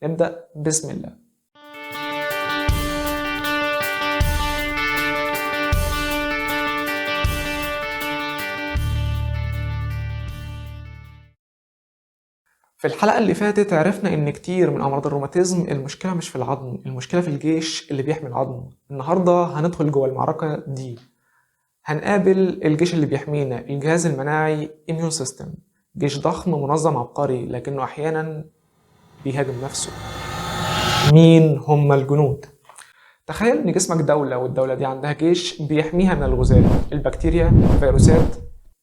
نبدأ بسم الله. في الحلقة اللي فاتت عرفنا إن كتير من أمراض الروماتيزم المشكلة مش في العظم، المشكلة في الجيش اللي بيحمي العظم. النهاردة هندخل جوه المعركة دي، هنقابل الجيش اللي بيحمينا، الجهاز المناعي immune system. جيش ضخم منظم عبقري، لكنه أحيانا بيهاجم نفسه. مين هم الجنود؟ تخيل إن جسمك دولة، والدولة دي عندها جيش بيحميها من الغزاة، البكتيريا، الفيروسات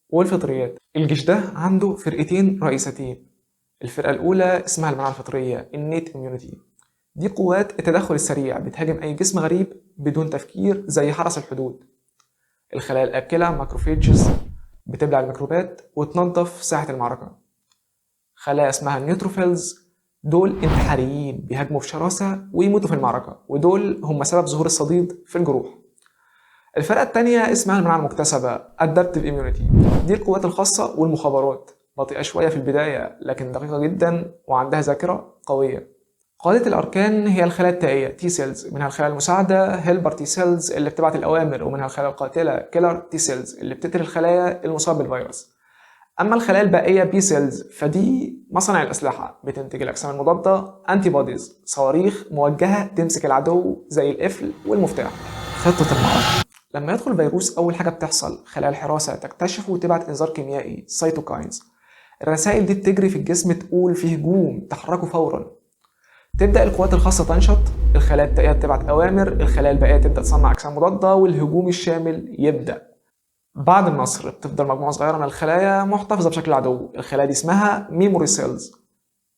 والفطريات. الجيش ده عنده فرقتين رئيستين. الفرقة الأولى اسمها المناعة الفطرية innate immunity. دي قوات التدخل السريع، بتهاجم أي جسم غريب بدون تفكير زي حرس الحدود. الخلايا الآكلة macrophages بتبلع الميكروبات وتنظف ساحة المعركة. خلايا اسمها ال neutrophils، دول انتحاريين بيهاجموا بشراسة ويموتوا في المعركة، ودول هم سبب ظهور الصديد في الجروح. الفرقة التانية اسمها المناعة المكتسبة adaptive immunity. دي القوات الخاصة والمخابرات، بطيئة شوية في البداية لكن دقيقة جدا وعندها ذاكرة قوية. قادة الأركان هي الخلايا التائية T cells، منها الخلايا المساعدة helper T cells اللي بتبعت الأوامر، ومنها الخلايا القاتلة killer T cells اللي بتقتل الخلايا المصابة بالفيروس. أما الخلايا البائية B cells فدي مصانع الأسلحة، بتنتج الأجسام المضادة antibodies، صواريخ موجهة تمسك العدو زي القفل والمفتاح. خطة المعركة: لما يدخل فيروس أول حاجة بتحصل خلايا الحراسة تكتشفه وتبعت إنذار كيميائي cytokines. الرسائل دي بتجري في الجسم تقول فيه هجوم، تحركوا فورا. تبدأ القوات الخاصة تنشط، الخلايا التائية تبعت أوامر، الخلايا البائية تبدأ تصنع أجسام مضادة، والهجوم الشامل يبدأ. بعد النصر بتفضل مجموعة صغيرة من الخلايا محتفظة بشكل العدو. الخلايا دي اسمها memory cells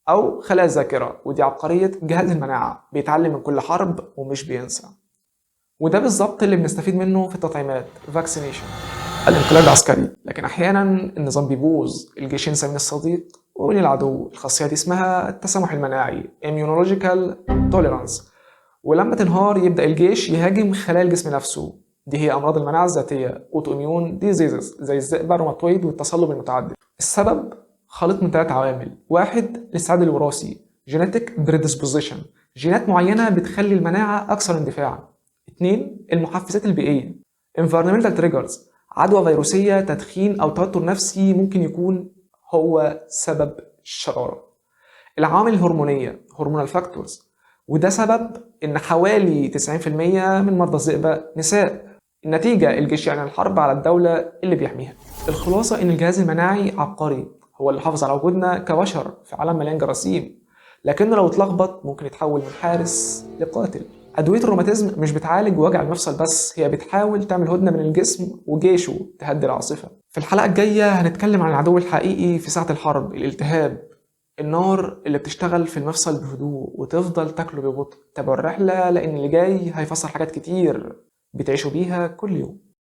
أو خلايا الذاكرة، ودي عبقرية جهاز المناعة، بيتعلم من كل حرب ومش بينسى. وده بالظبط اللي بنستفيد منه في التطعيمات vaccination. الانقلاب العسكري، لكن احيانا النظام بيبوظ، الجيش ينسى من الصديق ومن العدو. الخاصية دي اسمها التسامح المناعي immunological tolerance. ولما تنهار يبدأ الجيش يهاجم خلايا الجسم نفسه. دي هي أمراض المناعة الذاتية autoimmune diseases زي الذئبة الروماتويد والتصلب المتعدد. السبب خليط من 3 عوامل. واحد، الاستعداد الوراثي genetic predisposition، جينات معينة بتخلي المناعة أكثر اندفاعا. 2، المحفزات البيئية environmental triggers، عدوى فيروسية، تدخين أو توتر نفسي ممكن يكون هو سبب الشرارة. العوامل الهرمونية hormonal factors، وده سبب إن حوالي 90% من مرضى الذئبة نساء. النتيجة الجيش يعلن الحرب على الدولة اللي بيحميها. الخلاصة إن الجهاز المناعي عبقري، هو اللي حافظ على وجودنا كبشر في عالم مليان جراثيم، لكنه لو اتلخبط ممكن يتحول من حارس لقاتل. أدوية الروماتيزم مش بتعالج وجع المفصل بس، هي بتحاول تعمل هدنة من الجسم وجيشه تهدي العاصفة. في الحلقة الجاية هنتكلم عن العدو الحقيقي في ساعة الحرب، الالتهاب، النار اللي بتشتغل في المفصل بهدوء وتفضل تاكله ببطء. تابعوا الرحلة لأن اللي جاي هيفسر حاجات كتير بتعيشوا بيها كل يوم.